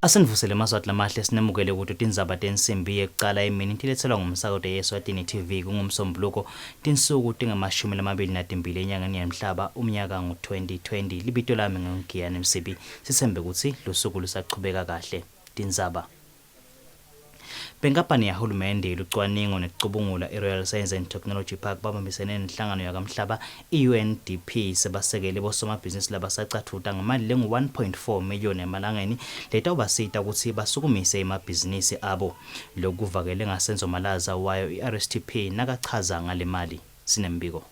Asenivusele emaSwati lamahle sinemukele kuto tindzaba tensimbi yekucala emini tiletselwa ngumsakato yeSwatini TV kungumsombuluko tinsuku tingamashumi lamabili natimbili enyangeni yemhlaba umnyaka ngu-2020 libito lami ngingugiyane Msibi sitsembe kutsi lusuku lusachubeka kahle tindzaba Benkampani yahulumende yelucwaningo nekucubungula i-Royal Science and Technology Park babambisene nenhlangano yakamhlaba i-UNDP sebasekele bosomabhizinisi labasacatfuta ngemali lengu-1.4 million emalangeni letawubasita kutsi basukumise emabhizinisi abo. Loku kuvakele ngaSenzo Malaza wayo i-RSTP nakachaza ngalemali. Sinembiko.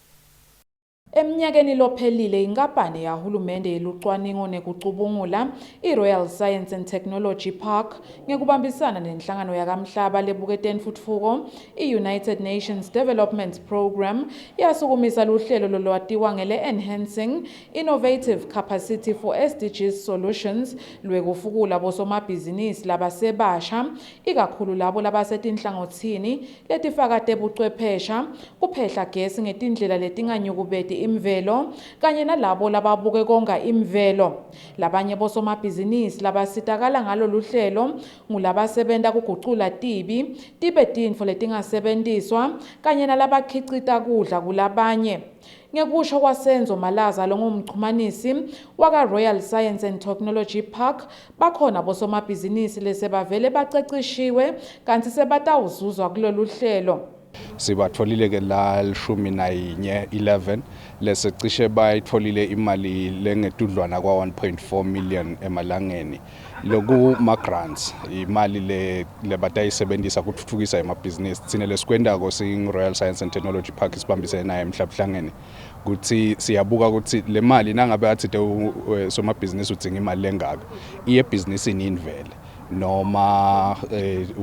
Emnyakeni lophelile inkampani yahulumende yelucwaningo nekucubungula i-Royal Science and Technology Park ngekubambisana nenhlangano yakamhlaba lebuke tentfutfuko i-United Nations Development Programme yasukumisa luhlelo lolwatiwa ngele-Enhancing Innovative Capacity for SDGs Solutions lwekufukula bosomabhizinisi labasebasha ikakhulu labo labasetinhlangothini letifaka tebucwephesha, kuphehla gesi ngetindlela letinganyukubeti imvelo kanye nalabo lababuke konga imvelo. Labanye bosomabhizinisi labasitakala ngaloluhlelo ngulabasebenta kugucula tibi tibe tintfo letingasebentiswa kanye nalabakhicita kudla kulabanye. Ngekusho kwaSenzo Malaza longumchumanisi waka-Royal Science and Technology Park, bakhona bosomabhizinisi lesebavele bacecishiwe kantsi sebatawuzuzwa kulolu hlelo. Sibatfolile ke la 11 11 lesecishe bayitfolile imali lengetudlwana kwa 1.4 million emalangeni loku ma grants imali le lebatayisebentisa kutfutfukisa emabhizinisi tsine lesikwentako sing Royal Science and Technology Park sibambisene naye emhlabuhlangene kutsi siyabuka kutsi le mali nangabe atsite somabhizinisi udzinga imali lengaka iye ebhizinisini yini vele noma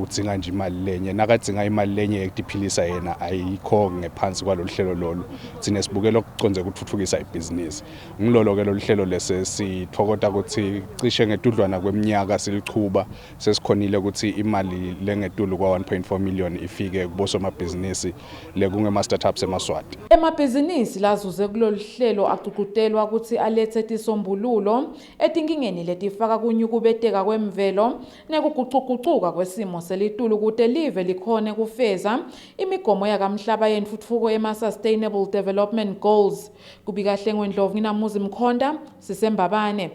udzinga nje imali lenye nakadzinga imali lenye yekutiphilisa yena ayikho ngephansi kwalolu hlelo lolu thina sibukela okuconze kutfutfukisa ibhizinisi ngilolo ke lolu hlelo lese sitfokota kutsi cishe ngetudlwana kweminyaka silichuba sesikhonile kutsi imali lengetulu kwa 1.4 million ifike kubosomabhizinisi lekungema startups emaswati. Emabhizinisi lazuze kulolu hlelo agcugcutelwa kutsi alethe tisombululo etinkingeni letifaka kunyukubeteka kwemvelo nekugucugucuka kwesimo selitulu kute live likhone kufeza imigomo yakamhlaba yentfutfuko ema-Sustainable Development Goals. Kubika Hlengwe Ndlovu nginamuzi Mkhonta sisembabane.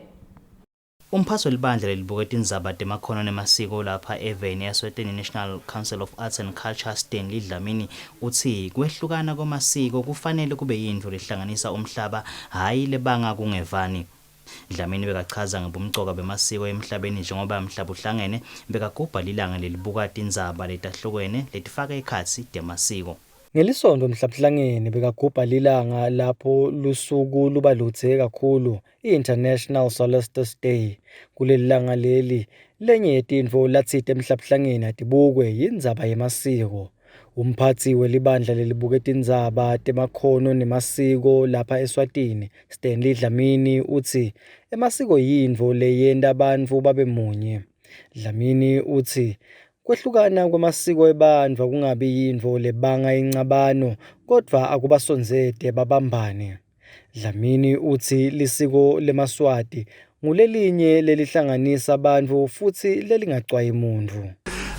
Umphatsi welibandla lelibuke tindzaba temakhono nemasiko lapha eveni eSwatini National Council of Arts and Culture Stanley Dlamini utsi kwehlukana kwemasiko kufanele kube yintfo lehlanganisa umhlaba hhayi lebanga kungevani. Dlamini bekachaza ngebumcoka bemasiko emhlabeni njengoba Mhlabuhlangene bekagubha lilanga lelibuka tindzaba letahlukene letifaka ekhatsi temasiko. Ngelisontfo Mhlabuhlangene bekagubha lilanga lapho lusuku luba ludze kakhulu i-International Solstice Day. Kuleli langa leli, lenye yetintfo latsite Mhlabuhlangene atibukwe yindzaba yemasiko. Umphatsi welibandla lelibuke tindzaba temakhono nemasiko lapha eSwatini, Stanley Dlamini utsi emasiko yintfo leyenta bantfu babe munye. Dlamini utsi kwehlukana kwemasiko ebantfu akungabi yintfo lebanga incabano kodvwa akubasondzete babambane. Dlamini utsi lisiko lemaSwati ngulelinye lelihlanganisa bantfu futsi lelingacwayi muntfu.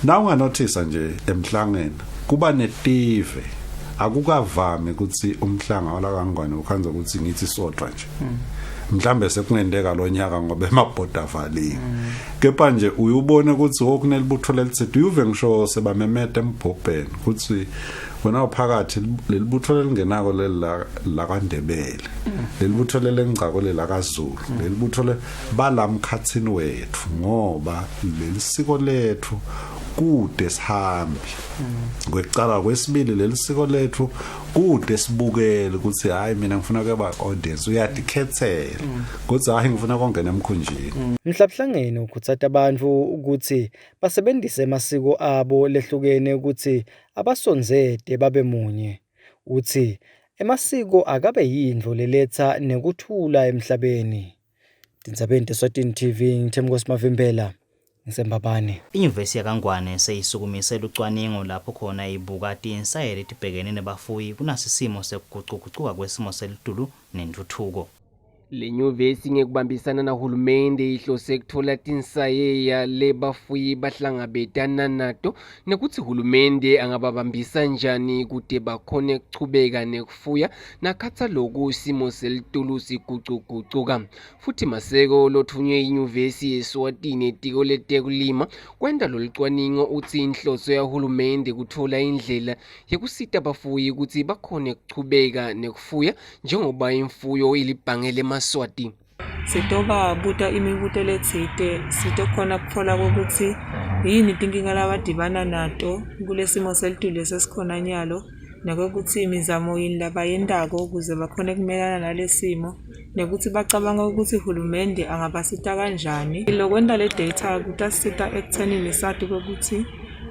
Na unganothisa nje emhlangeni kuba netive akukavami ukuthi umhlanga wala kaNgwane ukhanza ukuthi ngithi sodwa nje mhlambe sekungenteka lo nyaka ngoba emabhoda avaliwe kepha nje uyubone ukuthi okunelibutho lelithithi uyuve ngisho sebamemeta embhobheni ukuthi wena uphakathi lelibutho lelingenako leli la kaNdebele lelibutho lelengcako lela kaZulu lelibutho le balamkhathini wethu ngoba lelisiko lethu kude sihambi kwekucala kwesibili lelisiko lethu kude sibukele ukuthi hayi mina ngifuna kuba audience uyatikhethela ukuthi hayi ngifuna kongena emkhunjini Mhlabuhlangene ukhutsata bantfu ukuthi basebentise emasiko abo lehlukene ukuthi abasondzete babe munye. Utsi emasiko akabe yintfo leletsa nekuthula emhlabeni. Tindzabeni teSwatini TV ngithemkosi Mavimbela ngisembabane. Inyuvesi yaKaNgwane seyisukumise lucwaningo lapho khona ibuka tinsayeya letibhekene nebafuyi kunasi simo sekugucugucuka kwesimo selitulu nentfutfuko. Le nyuvesi ngekubambisana nahulumende ihlose kutfola tinsayeya lebafuyi bahlangabetana nato nekutsi hulumende angababambisa njani kute bakhone kuchubeka nekufuya nakhatsa loku simo selitulu sigucugucuka. Futhi Maseko lotfunywe inyuvesi yeSwatini etiko letekulima kwenta lolucwaningo utsi inhloso yahulumende kutfola indlela yekusita bafuyi kutsi bakhone kuchubeka nekufuya njengoba imfuyo ilibhange lemaSwati. Sitobabuta imibuto letsite sitokhona kutfola kwekutsi yini tinkinga labadibana nato kulesimo selitulu lesesikhona nyalo nekwekutsi imizamo yini labayentako ukuze bakhone kumelana nalesimo nekutsi bacabanga ukuthi hulumende angabasita kanjani. Lokwenta le data kutasisita ekuthenini sati kwekutsi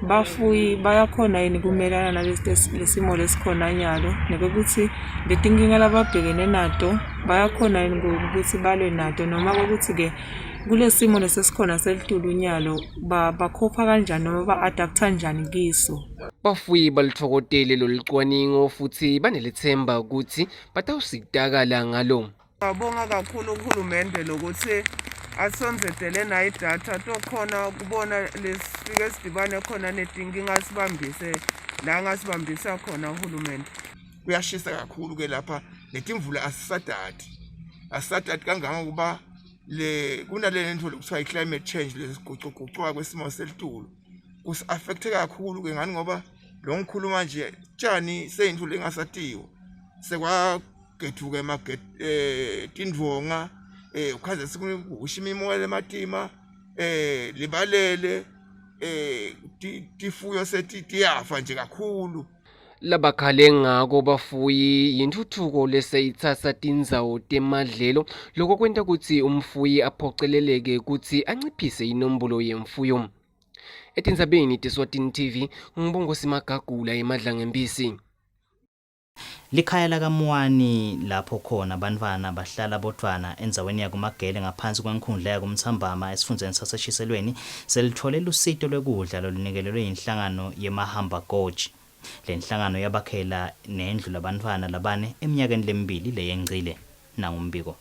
bafuyi bayakhona yini kumelana nalesimo lesikhona nyalo nekwekutsi letinkinga lababhekene nato bayakhona yini ukuthi balwe nato noma kwekutsi-ke kulesimo lesesikhona selitulu nyalo bakhopha kanjani noma ba-adaptha njani kiso. Bafuyi balutfokotele lolucwaningo futsi banelitsemba kutsi batawusitakala ngalo. Ngabonga kakhulu uhulumende lokuthi asondzedele nayo idatha tokhona kubona lesifike sidibane khona netinkinga sibambise la ngasibambisa khona uhulumende. Kuyashisa kakhulu ke lapha netimvula asisadadi asisadadi kangangokuba le kunale nto lokuthiwa i-climate change lesigucugucuka kwesimo selitulu kusi-affecte kakhulu ke ngani ngoba lo ngikhuluma nje tshani seyintfo lengasatiwa sekwagethuka eh tindvonga eh ukhaze sikusha imimoya lematima eh libalele eh tifuyo setiyafa nje kakhulu. Labakhale ngako bafuyi yintfutfuko leseyitsatsa tindzawo temadlelo loko kwenta kutsi umfuyi aphoceleleke kutsi anciphise inombolo yemfuyo. Etindzabeni teSwatini TV, ngibongosi Magagula eMadlangembisi. Likhaya lakaMwani lapho khona bantfwana bahlala bodvwana endzaweni yakuMagele ngaphansi kwenkhundla yakuMtsambama esifundzeni saseShiselweni selitfole lusito lwekudla lolunikelelwe yinhlangano yeMahamba Gorge. Lenhlangano yabakhela nendlu labantfwana labane eminyakeni lemibili leyengcile. Nangumbiko.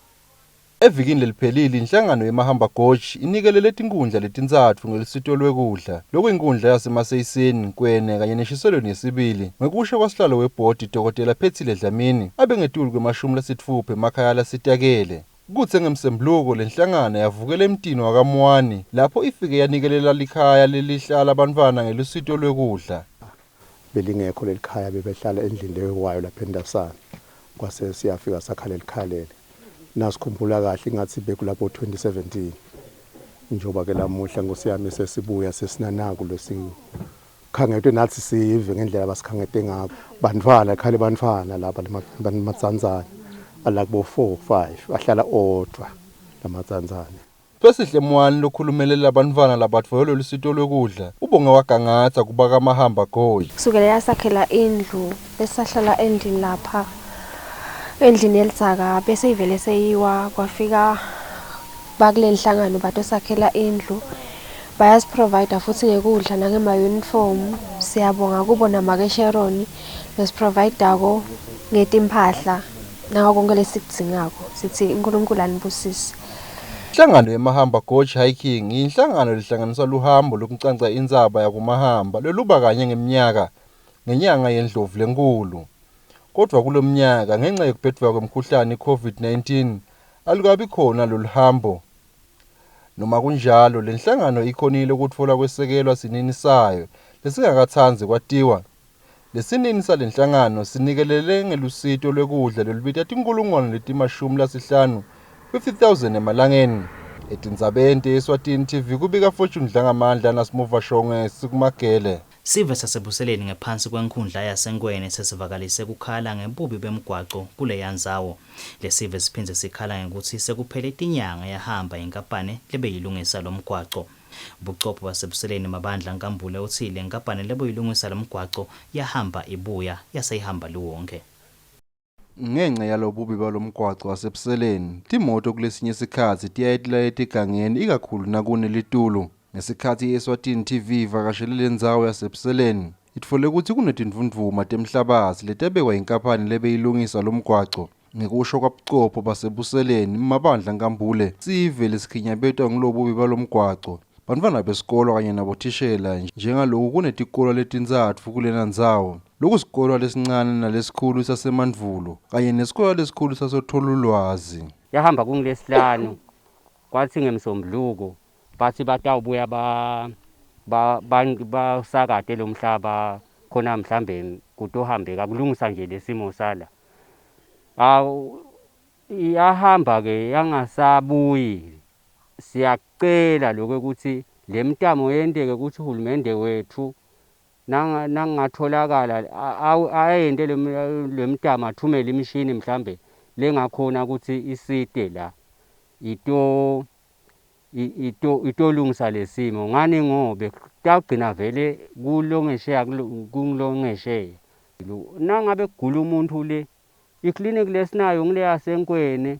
Evikini leliphelile inhlangano yeMahamba Gorge inikelele tinkhundla letintsatfu ngelusito lwekudla, lokuyinkundla yaseMaseyiseni, Nkwene kanye neShiselweni yesibili. Ngekusho kwasihlalo webhodi Dokotela Phetsile Dlamini, abengetulu kwemashumi lasitfupha emakhaya lasitakele. Kutse ngeMsembuluko lenhlangano yavukela emtini wakaMwani lapho ifike yanikelela likhaya lelihlala bantfwana ngelusito lwekudla. Belingekho lelikhaya bebehlala endlini leyo lapha eNdasana kwase siyafika sakha lelikhaya leli. Nasikhumbula kahle ingathi bekulapho 2017 njengoba ke lamuhla Nkosi yami sesibuya sesinanaku lesikhangetwe nathi sive ngendlela abasikhangete ngakho. Bantfwana khale bantfwana laba lamatsandzane ala kubo 4 5 ahlala odwa lamatsandzane. Phesihle Mwani lokhulumelela bantfwana labatfole lolusito lwekudla ubonge wagangatsa kuba kaMahamba Gorge. Kusukela yasakhela indlu besahlala endlini lapha endlini yelidzaka bese ivele seyiwa kwafika bakule nhlangano batosakhela indlu bayasiprovide futhi ngekudla nangema-uniform. Siyabonga kubo namake Sharon losiprovidako ngetimphahla nako konke lesikudzingako. Sithi uNkulunkulu anibusise. Inhlangano yeMahamba Gorge Hiking yinhlangano lehlanganisa luhambo lokucanca intsaba yakuMahamba loluba kanye ngemnyaka ngenyanga yeNdlovu lenkulu. Kodvwa kulomnyaka ngenxa yekubhedvuka kwemkhuhlane i-COVID-19 alukabi khona loluhambo. Noma kunjalo lenhlangano ikhonile ukutfola kwesekelwa sinini sayo lesingakatsandzi kwatiwa. Lesinini salenhlangano sinikelele ngelusito lwekudla lolubita tinkhulungwane letimashumi lasihlanu 50,000 emalangeni. Etindzabeni teSwatini TV kubika Fortune Dlangamandla naSimuva Shongwe sikumagele. Sive saseBuseleni ngephansi kwenkhundla yaseNkwene sesivakalise kukhala ngebubi bemgwaco kuleya ndzawo. Lesive siphindze sikhala ngekutsi sekuphele tinyanga yahamba inkampani lebeyilungisa lomgwaco. Bucopho baseBuseleni Mabandla Nkambule utsi lenkampani lebeyilungisa lomgwaco yahamba ibuya yaseyihamba liwonkhe. Ngenxa yalobubi balomgwaco waseBuseleni, timoto kulesinye sikhatsi tiyaye tilale etigangeni ikakhulu nakunelitulu. Ngesikhatsi iSwatini TV ivakashele lendzawo yaseBuseleni, itfole kutsi kunetindvundvuma temhlabatsi letabekwa inkampani lebeyilungisa lomgwaco. Ngekusho kwabucopho basebuseleni Mabandla Nkambule, sive lesikhinyabetwa ngulobubi balomgwaco. Bantfwana besikolwa kanye nabothishela njengaloku kunetikolwa letintsatfu kulena ndzawo. Lokusikolwa lesincane nalesikhulu saseMandvulo kanye nesikolwa lesikhulu saseTholulwazi. Yahamba kungilesihlanu kwathi ngemsombuluko bathi batawubuya ba basakade lo mhlaba khona mhlambe kutohambeka kulungisa nje lesimo sala. Awu yahamba ke yangasabuyi. Siyacela lokho ukuthi le mtamo yenteke ukuthi uhulumende wethu nangingatholakala ayente le mtamo athumele imishini mhlambe lengakhona ukuthi isite la ito itolungisa lesimo ngani ngobe kutawugcina vele kulongesheya kulongesheya nangabe kugula umuntu le ikliniki lesinayo ngile yaseNkwene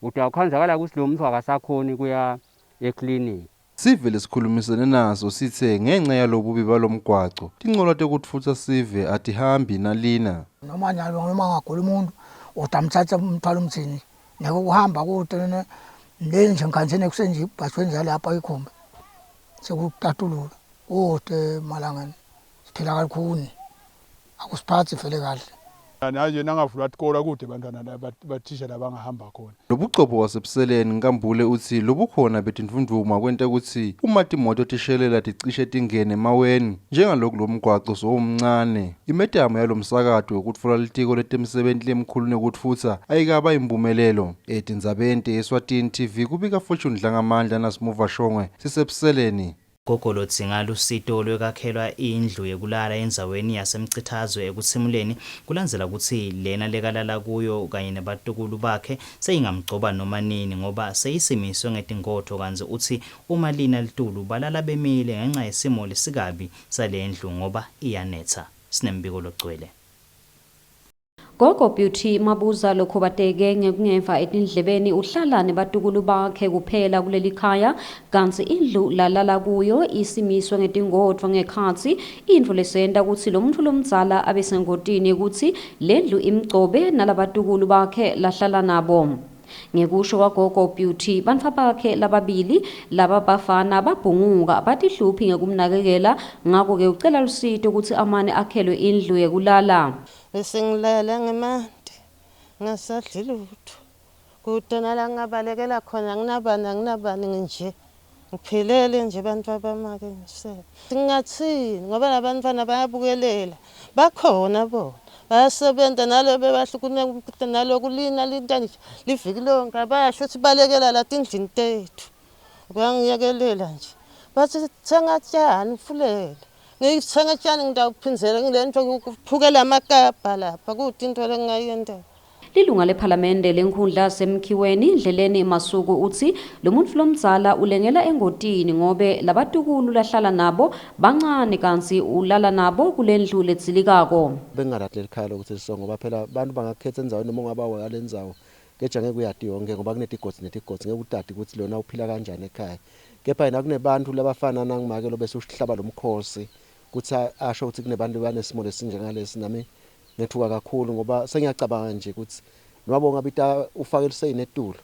utawukhanzakala ukuthi lo muntu akasakhoni kuya ekliniki. Sive lesikhulumisene naso sitse ngenca yalobubi balomgwaco, tincola tekutfutsa sive atihambi nalina. Noma nyalo noma angagula umuntu utamthatha umthwalo umthini ngeke ukuhamba kude le nje ngikhanzeni ekuseni nje ibhaswe nje lapha ikhombe sekutatulula kude emalangeni siphila kalukhuni akusiphathi vele kahle. Manje nangavulwa tikolo kude bantwana bathisha labangahamba khona. Lobucopho wasebuseleni Nkambule utsi lobukhona betindvundvuma kwenta kutsi uma timoto tishelela ticishe tingene emaweni njengaloku lomgwaco sowumncane. Imetamo yalomsakato wekutfola litiko letemisebenti lemkhulu nekutfutsa ayikaba imphumelelo. Etindzabeni te-Eswatini TV kubika Fortune Dlangamandla naSimuva Shongwe sisebuseleni. Gogo lodzinga lusito lwekakhelwa indlu yekulala endzaweni yaseMcithazwe eKutsimuleni kulandzela kutsi lena lekalala kuyo kanye nebatukulu bakhe seyingamgcoba noma nini ngoba seyisimiswe ngetingodvo kantsi utsi uma lina litulu balala bemile ngenca yesimo lesikabi salendlu ngoba iyanetsa. Sinembiko logcwele. Gogo Beauty Mabuza lokhubateke ngekungeva etindlebeni uhlala nebatukulu bakhe kuphela kuleli khaya kantsi indlu lalala kuyo isimiswe ngetingodvo ngekhatsi intfo lesenta kutsi lo muntfu lomdzala abe sengotini yekutsi lendlu imgcobe nalabatukulu bakhe lahlala nabo. Ngekusho kwaGogo Beauty, bantfwabakhe lababili laba bafana babhunguka abatihluphi ngekumnakekela ngako-ke ucela lusito kutsi amane akhelwe indlu yekulala. Bese ngilele ngemanti ngingasadli lutho. Kude nala ngingabalekela khona anginabani anginabani nginje. Ngiphilele nje bantfwabamake ngisele. Ngingathini ngoba labantfwana bayabukelela. Bakhona bona. Bayasebenta nalo bebahlukumeza nalokulina linta nje liviki lonke abasho ukuthi balekela la tindlini tethu. Bayangiyekelela nje. Bathi thenga tjani ufulele. Ngithenga tjani ngitawuphindzela ngilento kuphukela amakabha lapha kude into lengingayenta. Lilunga lephalamende lenkhundla yaseMkhiweni Ndleleni Masuku utsi lomuntfu lomdzala ulengela engotini ngobe labatukulu lahlala nabo bancane kantsi ulala nabo kulendlu ledzilikako. Bengingalati leli khaya lokuthi liso ngoba phela abantu bangakukhetha endzaweni noma ungaba wale ndzawo keja ngeke uyati yonke ngoba kunetigodzi netigodzi ngeke utati ukuthi lona uphila kanjani ekhaya. Kepha yena kunebantu labafana nangimake lobese uhlaba lomkhosi kutsi asho ukuthi kunebantu banesimo lesinjengalesi nami ngethuka kakhulu ngoba sengiyacabanga nje ukuthi noma bongabita ufake eliseyini etulu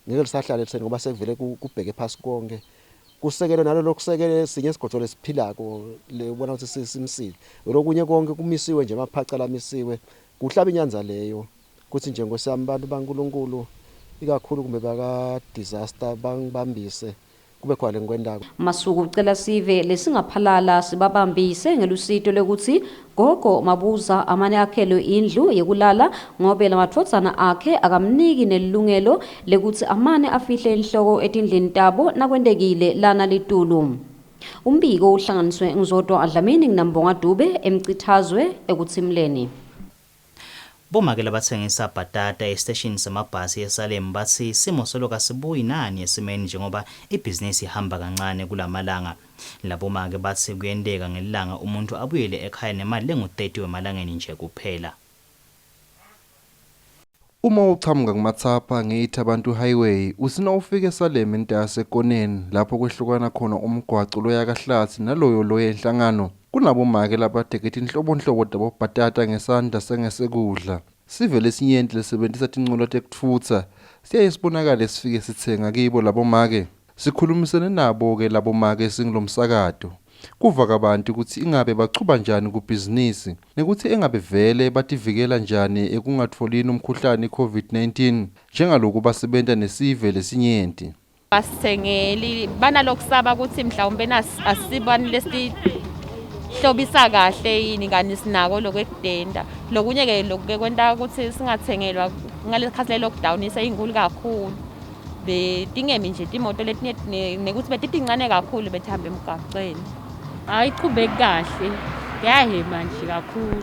ngeke lisahlale eliseyini ngoba sekuvele kubheke phasi konke kusekelo nalolo kusekele sinye isigodo lesiphilako le ubona ukuthi simsile lokunye konke kumisiwe nje amaphaca lamisiwe kuhlaba inyanza leyo kuthi nje nkosi yami abantu baNkulunkulu ikakhulu kumbe baka disaster bangibambise kube khona lengikwentako. Masuku ucela sive lesingaphalala sibabambise ngelusito lwekutsi Gogo Mabuza amane akhelwe indlu yekulala ngobe lamadvodzana akhe akamniki nelilungelo lekutsi amane afihle inhloko etindlini tabo nakwentekile lana litulu. Umbiko uhlanganiswe nguZodwa Dlamini nginambonga Dube eMcithazwe eKutsimuleni. Bomake labatsengisa bhatata esiteshini semabhasi eSalem batsi simo solo kasibuyi nani esimeni njengoba ibhizinisi ihamba kancane kulamalanga. Labomake batsi kuyenteka ngelilanga umuntfu abuyele ekhaya nemali lengu-30 wemalangeni nje kuphela. Uma uchamuka kuMatsapha ngeIthabantu Highway usina ufike eSalem entasi ekoneni lapho kwehlukana khona umgwaco loya kaHlatsi naloyo loya eNhlangano. Kunabomake labadeke tinhlobonhlobo tabobhatata ngesandla sengesekudla. Sive lesinyenti lesebentisa tincola tekutfutsa siyaye sibonakale sifike sitsenga kibo labomake. Sikhulumisene nabo-ke labomake singulomsakato kuva kabanti kutsi ingabe bachuba njani kubhizinisi nekutsi engabe vele bativikela njani ekungatfolini umkhuhlane i-COVID-19 njengaloku basebenta nesive lesinyenti. Basithengeli banalokusaba ukuthi mhlawumbe asibani lesihlobisa kahle yini kani sinako lokwekudenda. Lokunye-ke lokuke kwenta ukuthi singathengelwa ngalesikhathi le-lockdown iseyinkulu kakhulu. Betingemi nje timoto letinye nekuthi betitincane kakhulu betihamba emgwacweni. Ayichubeki kahle, kuyahema nje kakhulu.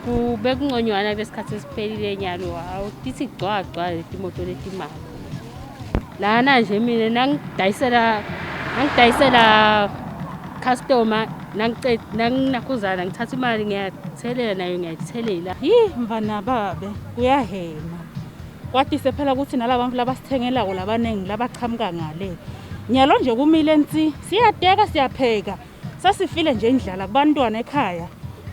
Kube kungconywana kulesikhathi esiphelile nyalo, hawu tithi gcwa gcwa letimoto letimali. Lana nje mina nangidayisela nangidayisela customer nangiceda nanginakhuzana ngithatha imali ngiyathelela nayo ngiyayithelela. Yi mfana babe kuyahema. Kwatise phela ukuthi nalabantu labasithengelako labaningi labachamuka ngale. Nyalo nje kumile nsi siyadeka siyapheka. Sasifile nje indlala kubantwana ekhaya.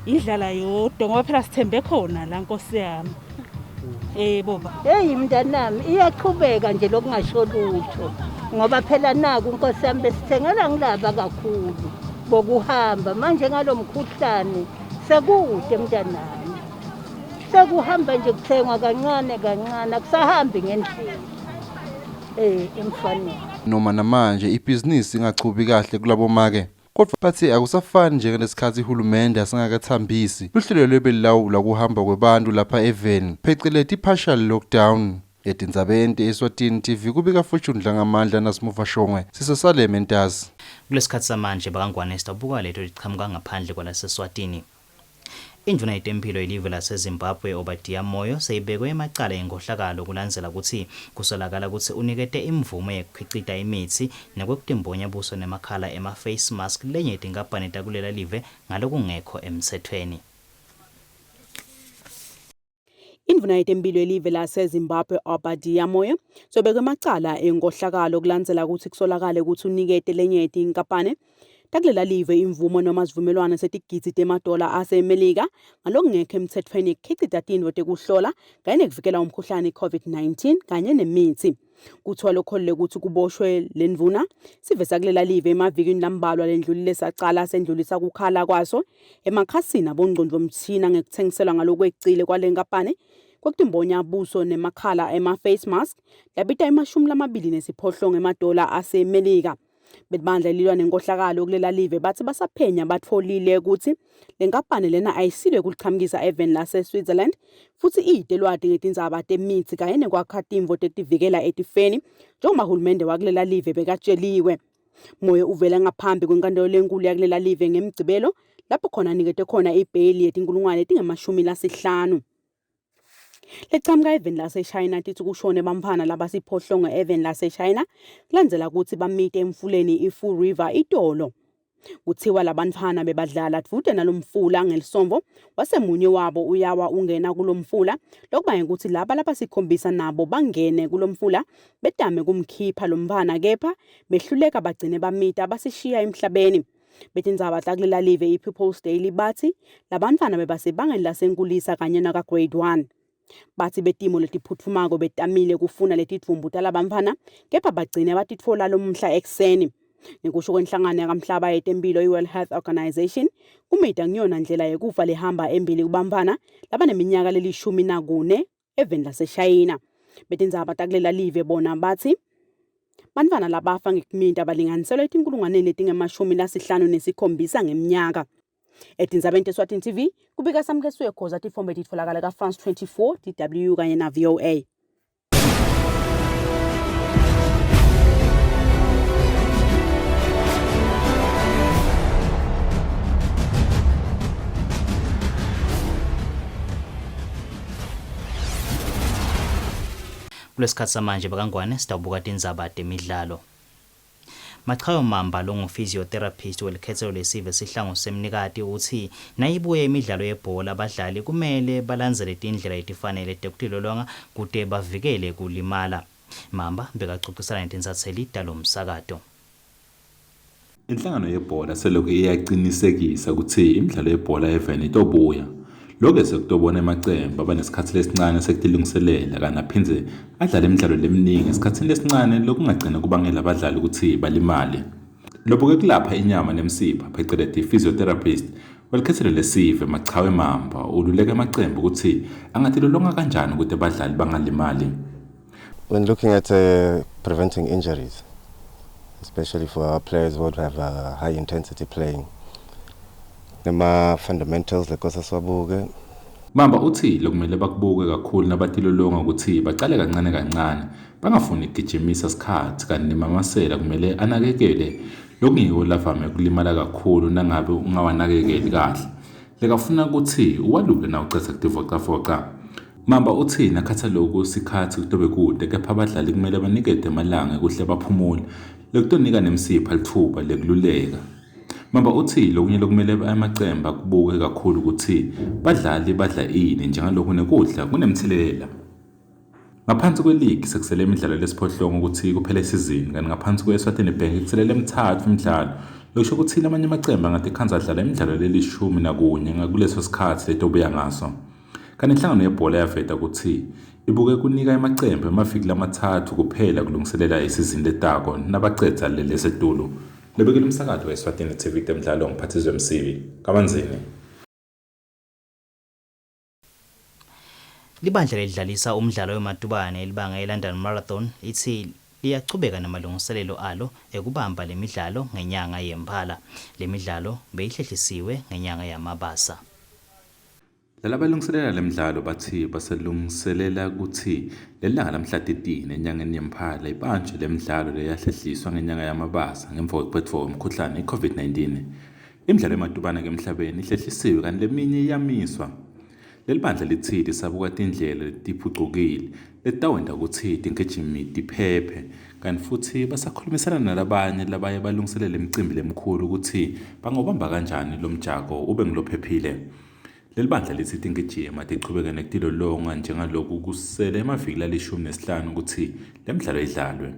Indlala yodwa ngoba phela sithembe khona la Nkosi yami. Boba. Hey mntanami iyaqhubeka nje lokungasho lutho ngoba phela naku Nkosi yami besithengela ngilaba kakhulu bokuhamba manje ngalomkhuhlane sekude mntanami. Sekuhamba nje kuthengwa kancane kancane akusahambi ngendlela. Emfaneni. Noma namanje ibhizinisi ingachubi kahle kulabomake. Kodwa bathi akusafani njengalesikhathi uhulumende asingakathambisi luhlelo lwebelilawula kuhamba kwebantu lapha eveni pheceleti partial lockdown. Etindzabeni te-Eswatini TV kubika Fortune Dlangamandla naSimuva Shongwe sisesaleme Ntazi. Kulesikhathi samanje bakaNgwane sitabuka leto liqhamuka ngaphandle kwalaseSwatini. Indvuna yetemphilo yelive laseZimbabwe Obadiah Moyo seyibekwe emacala enkohlakalo kulandzela kutsi kusolakala kutsi unikete imvume yekukhicita imitsi nekwekutimbonya buso nemakhala ema-face mask lenye yetinkampani takulela live ngalokungekho emtsetfweni. Indvuna yetemphilo yelive laseZimbabwe Obadiah Moyo sobekwe emacala enkohlakalo kulandzela kutsi kusolakale kutsi unikete lenye yetinkampani takulela live imvumo noma sivumelwano setigidzi temadola aseMelika ngalokungekho emtsetfweni kukhicita tintfo tekuhlola kanye nekuvikela umkhuhlane i-COVID-19 kanye nemitsi. Kuthiwa lokholele kutsi kuboshwe lendvuna sive sakulela live emavikini lambalwa lendlulile sacala sendlulisa kukhala kwaso emakhasini abongcondvomshina ngekuthengiselwa ngalokwecile kwale nkampani kwekutimbonya buso nemakhala ema-face mask labita 28 emadola aseMelika. Belibandla elilwa nenkohlakalo kulela live bathi basaphenya batfolile kutsi le nkampani lena ayisilo kulichamukisa eveni lase-Switzerland futhi iyide lwati ngetindzaba temitsi kanye nekwakha timvo tekuvikela etifeni njengoba hulumende wakulela live bekatsheliwe. Moyo uvele ngaphambi kwenkantolo lenkulu yakulela live ngemgcibelo lapho khona aniketwe khona ibheyili yetinkulungwane letingama-50. Lechamuka eveni laseShayina titsi kushone bamfana labasiphohlongo eveni laseShayina kulandzela kutsi bamite emfuleni iFu River itolo. Kuthiwa labantfwana bebadlala dvute nalomfula ngelisomvo wasemunye wabo uyawa ungena kulomfula lokuba ukuthi laba labasikhombisa nabo bangene kulomfula betame kumkhipha lomfana kepha behluleka bagcine bamita basishiya emhlabeni. Betindzaba takulela live i-People's Daily bathi labantfwana bebasebangeni lasenkulisa kanye naka-grade 1. Bathi betimo letiphutfumako betamile kufuna letidvumbu talabantfwana kepha bagcine batitfola lomhla ekuseni. Ngekusho kwenhlangano yakamhlaba yetempilo i-World Health Organization, kumita ngiyona ndlela yekufa lehamba embili kubantfwana labaneminyaka leli-14 eveni laseShayina. Betindzaba takulela live bona bathi bantfwana labafa ngekuminta balinganiselwa etinkulungwaneni letingama-57 ngemnyaka. Etindzabeni teSwatini TV, kubika Samkesiwe Khoza tifombe titfolakala ka-France 24, DW kanye na-VOA. Kulesikhathi samanje bakaNgwane sitawubuka tindzaba temidlalo. Machayo Mamba longu-physiotherapist welikhetselo lesive sihlangu semnikati utsi nayibuye imidlalo yebhola abadlali kumele balandzele tindlela letifanele tekutilolonga kute bavikele kulimala. Mamba bekacocisana netintsatseli talomsakato. Inhlangano yebhola selokhu iyacinisekisa kutsi imidlalo yebhola eveni itobuya. Lokhu sekutobona emacembu abanesikhatsi lesincane sekutilungiselela kanti aphindze adlale imidlalo leminingi esikhatsini lesincane lokungagcina kubangela abadlali ukuthi balimale. Lobuke kulapha inyama nemsipha pheceleti physiotherapist welikhethelo lesive Machawe Mamba ululeka emacembu ukuthi angatilolonga kanjani ukuthi abadlali bangalimali. When looking at preventing injuries, especially for our players who have a high intensity playing, nema fundamentals lekosa siwabuke. Mamba uthi lokumele bakubuke kakhulu nabatilolonga ukuthi bacale kancane kancane bangafuni ukugijimisa sikhathi kanti nemamasela kumele anakekele lokungiwo lavame kulimala kakhulu nangabe ungawanakekeli kahle. Lekafuna ukuthi uwalule nawucedza kutivocavoca. Mamba uthi nakhatha loku sikhatsi kutobe kude kepha abadlali kumele banikete emalanga ekuhle baphumule lekutonika nemsipha litfuba lekululeka. Mamba uthi lokunye lokumele amacembu akubuke kakhulu ukuthi badlali badla ini njengaloku nekudla kunemthelela. Ngaphansi kweligi sekusele imidlalo lesiphohlongo ukuthi kuphele isizini kanti ngaphansi kwe-Eswatini Bank kuselele emithathu imidlalo. Lokusho ukuthi lamanye amacembu angatikhandza adlala imidlalo lelishumi nakunye ngakuleso sikhatsi letobuya ngaso. Kanti inhlangano yebhola yaveta ukuthi ibuke kunika emacembu emaviki lamathathu kuphela kulungiselela isizini letako nabacedza lelesetulu. Lebekele umsakato we-Eswatini TV temidlalo ngiphathizwe Msibi kaManzini. Libandla lelidlalisa umdlalo wematubane elibanga eLondon Marathon litsi liyachubeka nemalungiselelo alo ekubamba lemidlalo ngenyanga yeMphala. Lemidlalo beyihlehlisiwe ngenyanga yaMabasa. Lalabalungiselela lemidlalo batsi baselungiselela kutsi lelilanga lamhla 13 enyangeni yeMphala ibanjwe lemidlalo leyahlehliswa ngenyanga yaMabasa ngemva kwekubetfwa kwemkhuhlane i-COVID-19. Imidlalo yematubane-ke emhlabeni ihlehlisiwe kanti leminye iyamiswa. Leli bandla litsi lisabuka tindlela letiphucukile letitawenta kutsi tingijimi tiphephe kanti futsi basakhulumisana nalabanye labaye balungiselele imicimbi lemikhulu kutsi bangawubamba kanjani lomjako ube ngulophephile. Leli bandla litsi tingijima tichubeke nekutilolonga njengaloku kusele emaviki lalishumi nesihlanu kutsi lemidlalo idlalwe.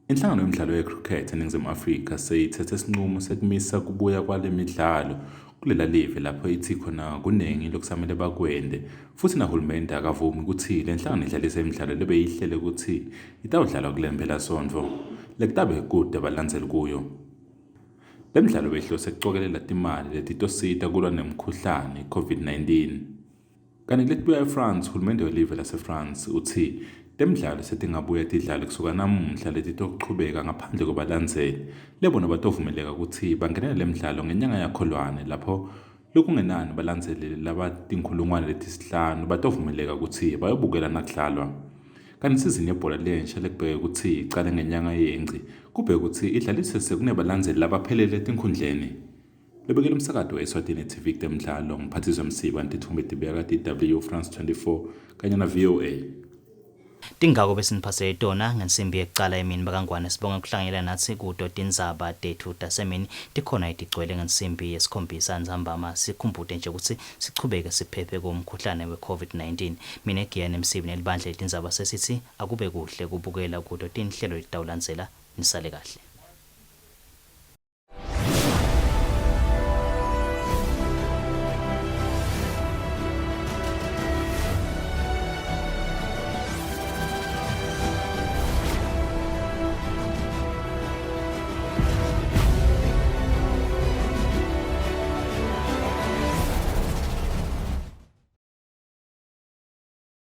Inhlangano yemidlalo ye-cricket eNingizimu Afrika seyithethe sinqumo sekumisa kubuya kwale midlalo kulela live lapho ithi khona kuningi lokusamele bakwente futhi nahulumende akavumi ukuthi le nhlangano idlalise imidlalo lebeyihlele ukuthi itawudlalwa kule mphelasontfo lekutabe kude balandzeli kuyo. Le midlalo beyihlose kucokelela timali letitosita kulwa nemkhuhlane i-COVID-19. Kanti kuletibuya eFrance, hulumende welive laseFrance utsi temidlalo setingabuya tidlale kusuka namuhla letitochubeka ngaphandle kwebalandzeli lebona batovumeleka kutsi bangenele lemidlalo ngenyanga yaKholwane lapho lokungenani balandzeli labatinkhulungwane letisihlanu batovumeleka kutsi bayobukela nakudlalwa. Kanti isizini yebhola lensha lekubheke kutsi icale ngenyanga yeNgci kubheke kutsi idlaliswe sekunebalandzeli labaphelele etinkhundleni. Lobekela umsakato we-Eswatini TV kutemidlalo ngiphathizwe Msiba Ntithombe Tibeka DW France 24 kanye na VOA. Tingako besiniphatsele tona ngensimbi yekucala emini bakangwane sibonge kuhlanganyela natsi kuto tindzaba tetfu tasemini tikhona letigcwele ngensimbi yesikhombisa ntsambama sikhumbute nje kutsi sichubeke siphephe kumkhuhlane we-COVID-19 mine Giyane Msibi nelibandla letindzaba sesitsi akube kuhle kubukela kuto tinhlelo letitawulandzela nisale kahle.